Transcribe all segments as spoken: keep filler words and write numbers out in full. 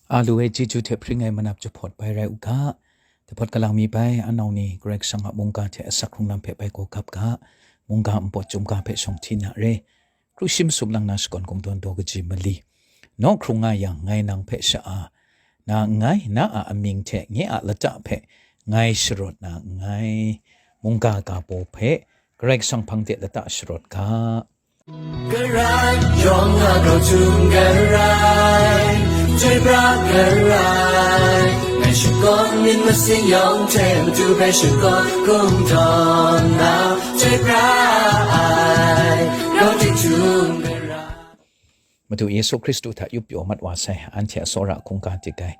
A lu ai chyeju hte hpring ai manap jahpawt bai rai u ga, dahpawt galang mi bai, anau ni Karai Kasang a mungga hte asak hkrung lam hpe bai gaw gap ga, mungga npawt chyum ga hpe shawng hti na re. Kru shi masum lang na shakawn kungdawn daw kaji mali. Naw hkrung nga yang, ngai nang hpe sha-a na nngai, na a amying hte nye a lata hpe ngai sharawt na nngai. Mungga ga baw hpe Karai Kasang hpang de lata sharawt ga. Karai yawng a grau htum karai, chyoi pra karai, ngai shakawn myit masin yawng hte matu hpe shakawn kungdawn na, chyoi pra ai, grau htum karai. Madu Yesu Hkristu hta yup pyaw mat wa sai, anhte a tsawra hkungga dik ai,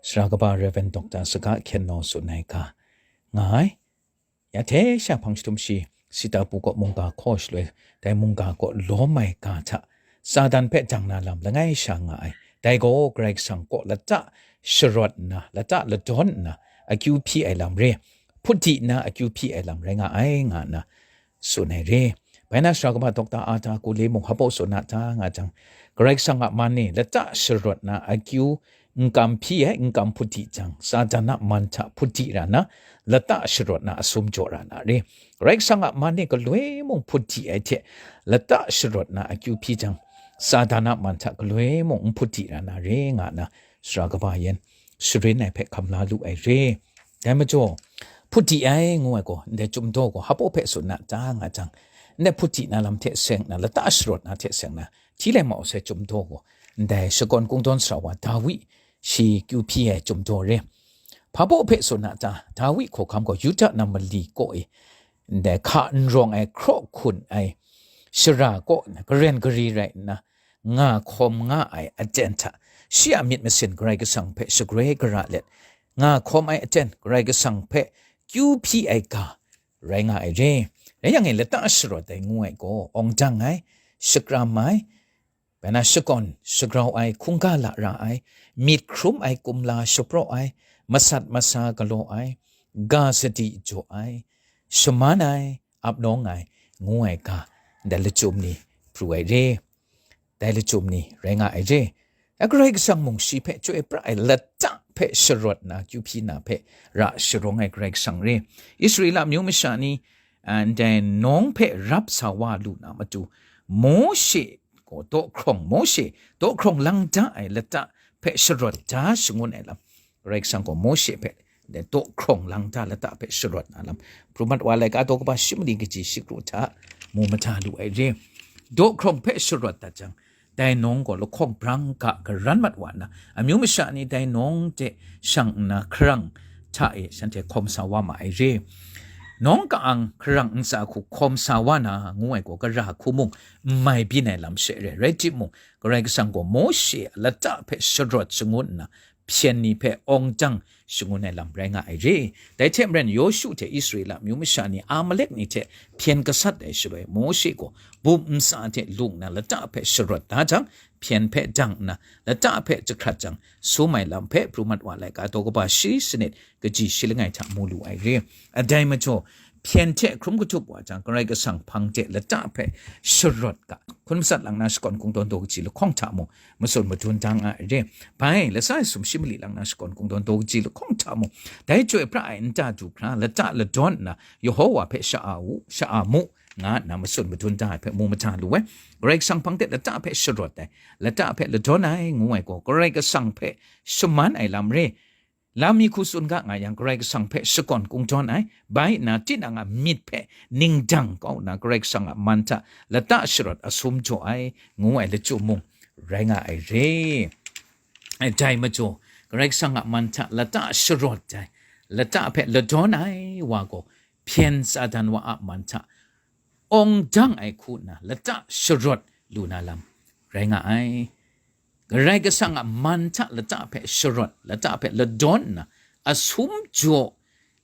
Sara kaba Rev. Doctor Saga Hkyen Naw tsun ai ga nga ai. Ya hte sha hpang jahtum shi, Sita Pu kaw mungga hkaw shaloi, dai mungga kaw lawm ai ga hta, Satan hpe dang na lam langai sha nga ai. Dai gaw Karai Kasang kaw lata sharawt nna, lata ladawn nna, akyu hpyi ai lam re, hput di nna akyu hpyi ai lam rai nga ai, nga nna tsun ai re. Bai na Sara kaba Doctor Arthur Kule mung hpaw tsun na ta nga jang, Karai Kasang a man e lata sharawt na akyu n kam hpyi ai, n kam hput di jang, Satan a man hta hput di ra na, lata sharawt na asum jaw ra na re. Karai Kasang a man e galoi mung hput di ai hte, lata sharawt na akyu hpyi jang, Satan a man hta galoi mung n hput di ra na re, nga na Sara kaba yan sharin ai hpe hkam la lu ai re. Dai majaw, hput di ai ngu ai gaw, ndai chyum daw gaw hpaw hpe tsun na ta nga jang, ndai hput di na lam hte seng na, lata sharawt na hte seng na, hti lai ma u sai chyum daw gaw, ndai shakawn kungdawn sara wa Dawi shi kyu hpyi ai chyum daw re. Hpabaw hpe tsun na ta, Dawi hkawhkam gaw Yuda na mali kaw e, ndai hka n rawng ai, hkraw hkun ai, shara kaw karen gari rai nna, nga hkawm nga ai aten hta, shi a myit masin Karai Kasang hpe shagroi gara let, nga hkawm ai aten Karai Kasang hpe kyu hpyi ai ga rai nga ai re. Rai yang e, lata sharawt ai ngu ai gaw, awng dang ai, shakram ai, bai na shakawn shagrau ai, hkungga lara ai, myit hkrum ai, kumla shapraw ai, masat masa galaw ai, ga sadi jaw ai, shaman ai, ap nawng ai, ngu ai ga, ndai lachyum ni pru ai re. Dai lachyum ni rai nga ai re. A Karai Kasang mung shi hpe chyoi pra ai lata hpe sharawt na, kyu hpyi na hpe ra sharawng ai Karai Kasang re. Israela amyu masha ni, a, ndai nawng hpe rap sa wa lu na matu, Mawshe gaw dawhkrawng, Mawshe dawhkrawng lang da ai lata hpe sharawt da shangun ai lam, Karai Kasang gaw Mawshe hpe dai dawhkrawng lang da lata hpe sharawt na lam, Pru mat wa laika daw kaba shi mali kaji shi kru hta mu mada lu ai re. Dawhkrawng hpe sharawt dat jang, dai nawng gaw lahkawng brang ga garan mat wa nna, amyu masha ni dai nawng de shang nna hkarang hta e shanhte hkawm sa wa ma ai re. Nawng ka-ang hkarang ntsa hku hkawm sa wa na, ngu ai gaw, gara hku mung n mai byin ai lam she re. Rai timung, Karai Kasang gaw Mawshe a lata hpe sharawt shangun nna, hpyen ni hpe awng dang shangun ai lam rai nga ai re. Dai hte maren, Yawshu hte Israela amyu masha ni Amalek ni hte hpyen gasat ai shaloi, Mawshe gaw bum ntsa hte lung nna lata hpe sharawt da jang, hpyen hpe dang nna, lata hpe jahkrat jang, sum ai lam hpe Pru mat wa laika daw kaba shi sanit kaji shi langai hta mu lu ai re. A dai majaw, hpyen hte hkrum katup wa jang, Karai Kasang hpang de lata hpe sharawt ga, hkun matsat lang na shakawn kungdawn daw kaji lahkawng hta mung, matsun madun da nga ai re. Bai, lasa e sumshi mali lang na shakawn kungdawn daw kaji lahkawng hta mung, dai chyoi pra ai nta du hkra, lata ladawn nna, Yehowa hpe sha-a u, sha-a mu, nga nna matsun madun da ai hpe mu mada lu ai. Karai Kasang hpang de lata hpe sharawt ai, lata hpe ladawn ai, ngu ai gaw, Karai Kasang hpe shaman ai lam re. Lam mi hku tsun ga nga yang, Karai Kasang hpe shakawn kungdawn ai, bai nna, tinang a myit hpe ningdang kau nna, Karai Kasang a man hta lata sharawt asum jaw ai, ngu ai lachyum mung rai nga ai re. Dai majaw, Karai Kasang a man hta lata sharawt ai, lata hpe ladawn ai wa gaw, hpyen Satan wa a man hta awng dang ai hku nna lata sharawt lu na lam rai nga ai. Karai Kasang a man hta lata hpe sharawt, lata hpe ladawn nna, asum jaw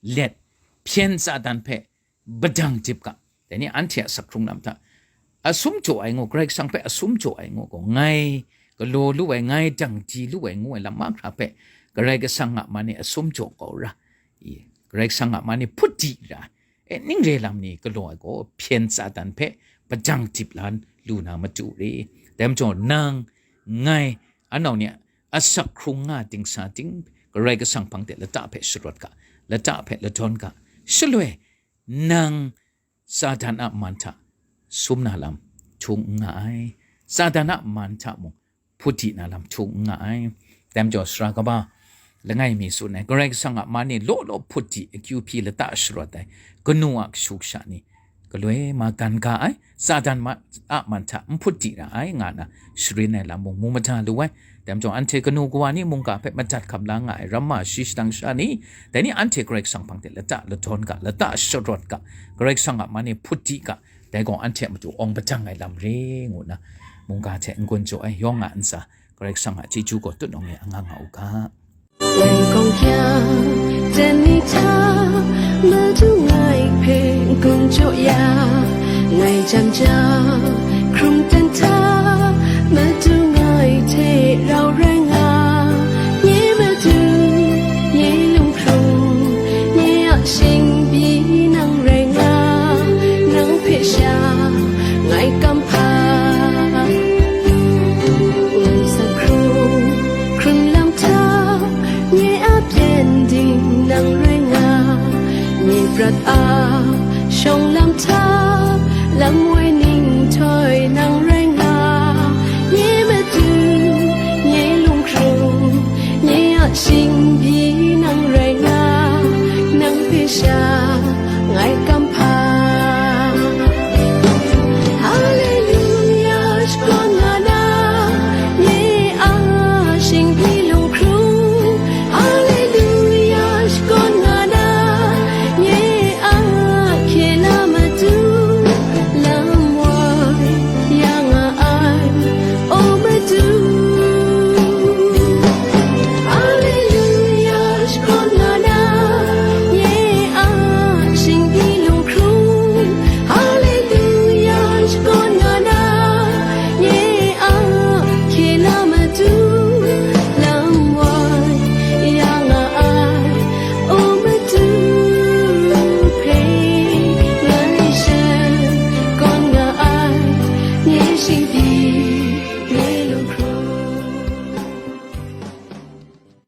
let, hpyen Satan hpe badang dip ga. Dai ni anhte a sak hkrung lam hta, asum jaw ai ngu, Karai Kasang hpe asum jaw ai ngu gaw, ngai galaw lu ai, ngai dang di lu ai ngu ai lam mahkra hpe, Karai Kasang a man e asum jaw kau ra, i, Karai Kasang a man e hput di ra, e, ning re lam ni galaw ai gaw, hpyen Satan hpe badang dip la lu na matu re. Dai majaw, nang, ngai, anau ni a asak hkrung nga dingsa ting, Karai Kasang hpang de lata hpe sharawt ga, lata hpe ladawn ga. Shaloi, nang Satan a man hta sum na lam htung n nga ai, Satan a man hta mung hput di na lam htung n nga ai. Dai majaw, sara kaba langai mi tsun ai, Karai Kasang a man e law law hput di, akyu hpyi lata sharawt ai kanu a kashu kasha ni galoi ma gan ga ai, Satan ma-, a man hta n hput di ra ai, nga na sharin ai lam mung mu mada lu ai. Dai majaw, anhte kanu kawa ni mungga hpe madat hkam la nga ai ramma shi shadang sha ni, dai ni anhte Karai Kasang hpang de lata ladawn ga, lata sharawt ga, Karai Kasang a man e hput di ga, dai gaw anhte a matu awng padang ai lam re, ngu nna mungga hte n-gun jaw ai, yawng a ntsa, Karai Kasang a chyeju gaw tutnawng e anga nga u ga. Ngai kawng kya, jan ni hta, madu ngai hpe n-gun jaw ya, ngai jam jau, hkrung ten hta, madu ngai hte rau rai nga, nye madu, nye lunghkrung, nye a shingbi nang rai nga, nang hpe sha ngai kamhpa. Ngai sa hkrung, hkrun lam hta, nye a byen ding nang rai nga, nye prat a shawng lam hta, lam woi ning htoi nang rai nga, nye madu, nye lunghkrung, nye a shingbi nang rai nga, nang hpe sha